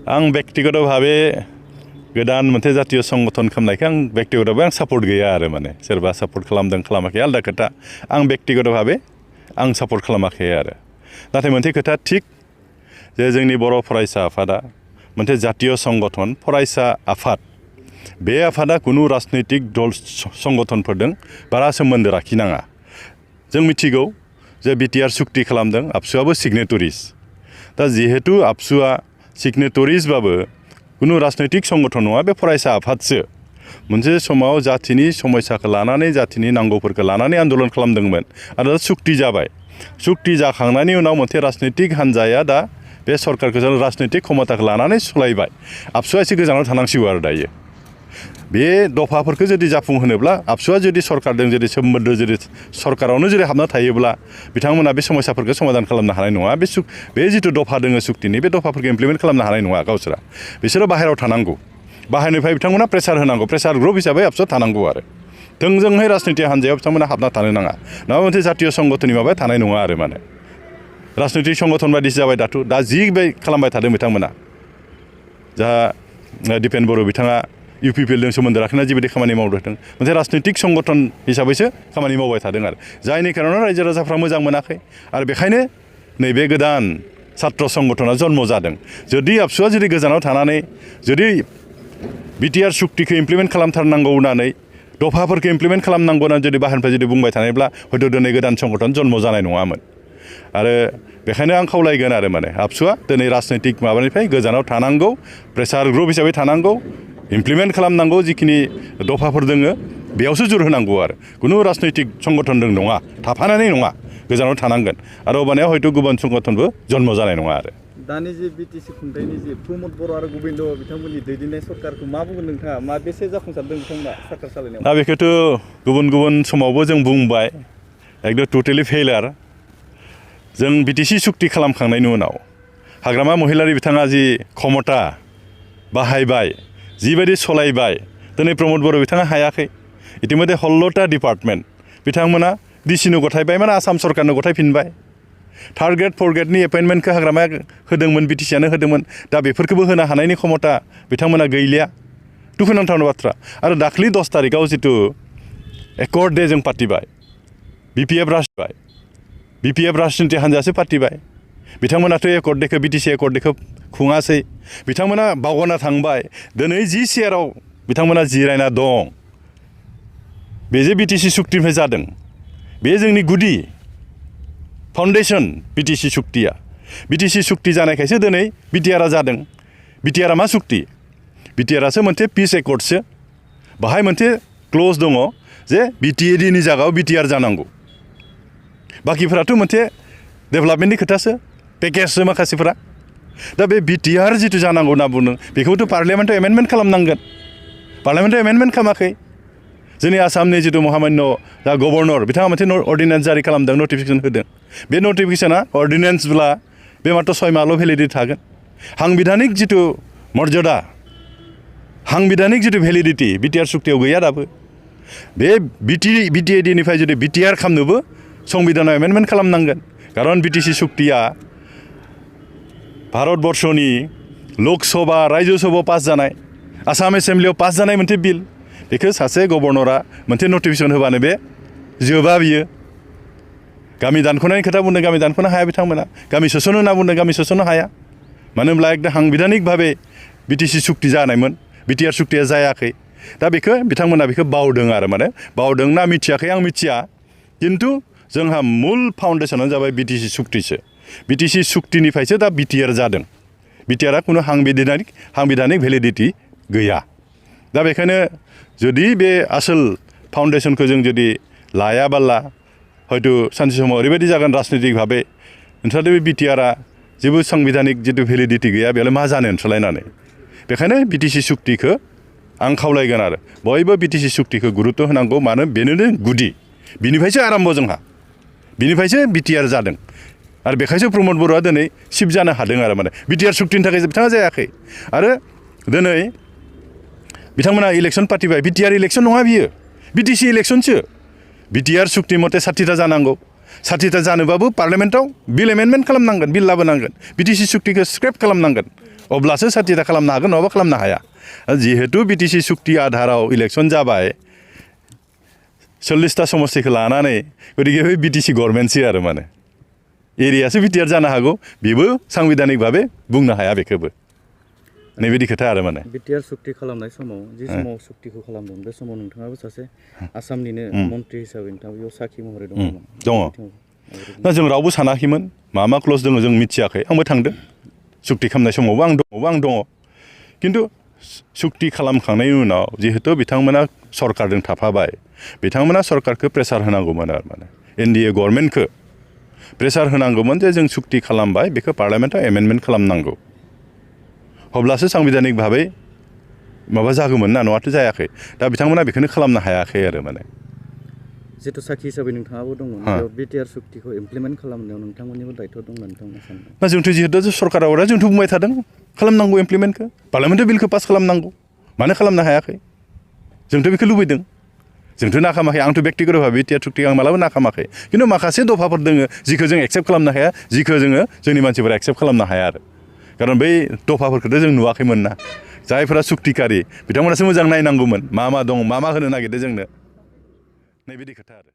आं व्यक्तिगतभावे गोदान मोनसे जातीय संगठन खालामनायखौ आं व्यक्तिगतभावे आं सापर्ट गैया आरो माने सोरबा सापर्ट खालामदों खालामाखै आलादा खोथा आं व्यक्तिगतभावे आं सापर्ट खालामाखै आरो नाथाय मोनसे खोथा थिग जे जोंनि बर' फरायसा आफादा मोनसे जातीय संगठन फरायसा आफाद बे आफादा कुनु राजनैतिक दल संगठनफोरजों बारा सोमोन्दो लाखिनाङा जों मिथिगौ जे बिटिआर सुक्ति खालामदों आबसुआबो सिगनेटरिस दा जिहेतु आबसुआ सिगनेटरिसबाबो कुनु राजनैतिक संगठन नङा बे फरायसा आफादसो मोनसे समाव जातिनि समस्याखौ लानानै जातिनि नांगौफोरखौ लानानै आन्दोलन खालामदोंमोन आरो सुक्ति जाबाय सुक्ति जाखांनायनि उनाव मोनसे राजनैतिक हान्जाया दा बे सरकारखौ जों राजनैतिक क्षमताखौ लानानै सलायबाय आबसुआ एसे गोजानाव थानांसिगौ आरो दायो बे दफाफोरखौ जुदि जाफुंहोनोब्ला आबसुआ जुदि सरकारजों जुदि सोमोन्दो जुदि सरकारावनो जुदि हाबना थायोब्ला बिथांमोना बे समस्याफोरखौ समाधान खालामनो हानाय नङा बे जिथु दफा दोङो सुक्तिनि बे दफाफोरखौ इमप्लिमेन्ट खालामनो हानाय नङा गावसोरा बिसोरो बाहेरायाव थानांगौ बाहेरनिफ्राय बिथांमोना प्रेसार होनांगौ प्रेसार ग्रुप हिसाबै आबसुआ थानांगौ आरो थोंजोंहाय राजनीति हान्जायाव बिथांमोना हाबना थानो नाङा नङा मोनसे जातीय संगठननि माबाया थानाय नङा आरो माने राजनैतिक संगठन बायदिसो जाबाय दाथ' दा जि बे खालामबाय थादों बिथांमोना जा दिपेन बर' बिथाङा इउपिपिएलजों सोमोन्दो लाखिना जिबायदि खामानि मावदों मोनसे राजनैतिक संगठन हिसाबैसो खामानि मावबाय थादों आरो जायनि खारनाव रायजो राजाफ्रा मोजां मोनाखै आरो बेखायनो नैबे गोदान छात्र संगठना जन्म जादों जुदि आबसुआ जुदि गोजानाव थानानै जुदि बिटिआर सुक्तिखौ इमप्लिमेन्ट खालामथारनांगौ होननानै दफाफोरखौ इमप्लिमेन्ट खालामनांगौ होननानै जुदि बाहेरनिफ्राय जुदि बुंबाय थानायब्ला हयथ' दिनै गोदान संगठन जन्म जानाय नङामोन आरो बेखायनो आं खावलायगोन आरो माने आबसुआ दिनै राजनैतिक माबानिफ्राय गोजानाव थानांगौ प्रेसार ग्रुप हिसाबै थानांगौ इमप्लिमेन्ट खालामनांगौ जिखिनि दफाफोर दोङो बेयावसो जुर होनांगौ आरो कुनु राजनैतिक संगठनजों नङा थाफानानै नङा गोजानाव थानांगोन आरो अबानिया हयथ' गुबुन संगठनबो जन्म जानाय नङा आरो दानि जे बिटिसि खुंथायनि जे प्रमद बर' आरो गोविन्द बिथांमोननि दैदेननाय सरकारखौ मा बुंगोन नोंथाङा मा बेसे जाफुंसारदों बिथांमोना सरकार सालायनायाव दा बेखौथ' गुबुन गुबुन समावबो जों बुंबाय एकदम टटेलि फेइलार जों बिटिसि सुक्ति खालामखांनायनि उनाव हाग्रामा महिलारि बिथाङा जि क्षमता बाहायबाय जिबायदि सलायबाय दिनै प्रमद बर' बिथाङा हायाखै इतिमध्ये 16टा डिपार्टमेन्ट बिथांमोना डिसिनो गथायबाय माने आसाम सरकारनो गथायफिनबाय थार्ड ग्रेड फर्थ ग्रेडनि एपइन्टमेन्टखौ हाग्रामाया होदोंमोन बिटिसिआनो होदोंमोन दा बेफोरखौबो होनो हानायनि क्षमता बिथांमोना गैलिया दुखुनांथावना बाथ्रा आरो दाख्लि 10 तारिखआव जिथु एकर्ड दे जों पातिबाय बिपिएफ राजनिति हान्जायासो पातिबाय बिथांमोनाथ' एकर्ड देखौ बिटिसि एकर्ड देखौ खुङासै बिथांमोना बावगारना थांबाय दिनै जि चेयाराव बिथांमोना जिरायना दं बे जे बिटिसि सुक्तिनिफ्राय जादों बे जोंनि गुदि फाउन्डेसन बिटिसि सुक्तिया बिटिसि सुक्ति जानायखायसो दिनै बिटिआरआ जादों बिटिआरआ मा सुक्ति बिटिआरआसो मोनसे पिस एकर्डसो बाहाय मोनसे क्लज दङ जे बिटिएडिनि जायगायाव बिटिआर जानांगौ बाखिफोराथ' मोनसे डेभेलपमेन्टनि खोथासो पेकेजसो माखासेफोरा दा बे बिटिआर जिथु जानांगौ होनना बुंदों बेखौथ' पार्लियामेन्टआव एमेन्डमेन्ट खालामनांगोन पार्लियामेन्टआव एमेन्डमेन्ट खालामाखै जोंनि आसामनि जिथु महामान्य जा गभर्नर बिथाङा मोनसे अर्डिनेन्स जारि खालामदों नटिफिकेसन होदों बे नटिफिकेसना अर्डिनेन्सब्ला बे मात्र 6 माहल' भेलिडिटि थागोन सांबिधानिक जिथु मर्यादा सांबिधानिक जिथु भेलिडिटि बिटिआर सुक्तियाव गैया दाबो बे बिटिएडिनिफ्राय जुदि बिटिआर खालामनोबो संबिधानाव एमेन्डमेन्ट खालामनांगोन खारन बिटिसि सुक्तिया भारतबर्षनि लोकसभा राज्यसभायाव पास जानाय आसाम एसेम्ब्लियाव पास जानाय मोनसे बिल बेखौ सासे गभर्नरा मोनसे नटिफिकेसन होबानो बे जोबा बियो गामि दानख'नायनि खोथा बुंदों गामि दानख'नो हाया बिथांमोना गामि सोस'नो होनना बुंदों गामि सोस'नो हाया मानो होनब्ला एकदम सांबिधानिक भाबे बिटिसि सुक्ति जानायमोन बिटिआर सुक्तिया जायाखै दा बेखौ बिथांमोना बेखौ बावदों आरो माने बावदों ना मिथियाखै आं मिथिया खिन्थु जोंहा मुल फाउन्डेसनानो जाबाय बिटिसि सुक्तिसो बिटिसि सुक्तिनिफ्रायसो दा बिटिआर जादों बिटिआरआ कुनु सांबिधानिक भेलिडिटि गैया दा बेखायनो जुदि बे आसोल फाउन्डेसनखौ जों जुदि लायाबाला हयथ' सानसे समाव ओरैबायदि जागोन राजनैतिक भाबे नोंस्राथ' बे बिटिआरआ जेबो सांबिधानिक जिथु भेलिडिटि गैया बेयावलाय मा जानो ओनसोलायनानै बेखायनो बिटिसि सुक्तिखौ आं खावलायगोन आरो बयबो बिटिसि सुक्तिखौ गुरुत्व होनांगौ मानो बेनो गुदि बिनिफ्रायसो आरम्भ जोंहा बिनिफ्रायसो बिटिआर जादों आरो बेखायसो प्रमद बर'आ दिनै सिफ जानो हादों आरो माने बिटिआर सुक्तिनि थाखाय बिथाङा जायाखै आरो दिनै बिथांमोना इलेक्सन पार्टिबाय बिटिआर इलेक्सन नङा बियो बिटिसि इलेक्सनसो बिटिआर सुक्ति मते 60टा जानांगौ 60टा जानोबाबो पार्लियामेन्टआव बिल एमेन्डमेन्ट खालामनांगोन बिल लाबोनांगोन बिटिसि सुक्तिखौ स्क्रेप खालामनांगोन अब्लासो साथिथा खालामनो हागोन नङाबा खालामनो हाया जिहेतु बिटिसि सुक्ति आधाराव इलेक्सन जाबाय 40टा समस्तिखौ लानानै गतिके बे बिटिसि गभर्नमेन्टसो आरो माने एरियासो बिटिआर जानो हागौ बेबो सांबिधानिक भाबे बुंनो हाया बेखौबो नैबायदि खोथा आरो माने बिटिआर सुक्ति खालामनाय समाव जि समाव सुक्तिखौ खालामदों बे समाव नोंथाङाबो सासे आसामनिनो मन्त्रि हिसाबै नोंथाङा बेयाव साखि महरै दङमोन दङ ना जों रावबो सानाखैमोन मा क्लज दङ जों मिथियाखै आंबो थांदों सुक्ति खालामनाय समावबो आं दङ खिन्थु सुक्ति खालामखांनायनि उनाव जिहेतु बिथांमोना सरकारजों थाफाबाय बिथांमोना सरकारखौ प्रेसार होनांगौमोन आरो माने एनडिए गभर्नमेन्टखौ प्रेसार होनांगौमोन जे जों सुक्ति खालामबाय बेखौ पार्लियामेन्टआव एमेन्डमेन्ट खालामनांगौ अब्लासो सांबिधानिक भाबै माबा जागौमोन ना नङाथ' जायाखै दा बिथांमोना बेखौनो खालामनो हायाखै आरो माने जिहेतु साखि हिसाबै नोंथाङाबो दंमोन बेयाव बिटिआर सुक्तिखौ इमप्लिमेन्ट खालामनायाव नोंथांमोननिबो दायथ' दं होनना नोंथांमोना सानो ना जोंथ' जिहेतु सरकाराव जोंथ' बुंबाय थादों खालामनांगौ इमप्लिमेन्टखौ पार्लियामेन्टआव बिलखौ पास खालामनांगौ मानो खालामनो हायाखै जोंथ' बेखौ लुबैदों जोंथ' नाखामाखै आंथ' बेक्तिगत भाबे बिटिआर सुक्तिखौ आं मालाबा नाखामाखै खिन्थु माखासे दफाफोर दङ जिखौ जों एक्सेप्ट खालामनो हाया जिखौ जोङो जोंनि मानसिफोरा एक्सेप्ट खालामनो हाया आरो खारन बै दफाफोरखौथ' जों नुवाखैमोन ना जायफोरा सुक्तिकारि बिथांमोनासो मोजां नायनांगौमोन मा दं मा होनो नागिरदों जोंनो नैबायदि खोथा आरो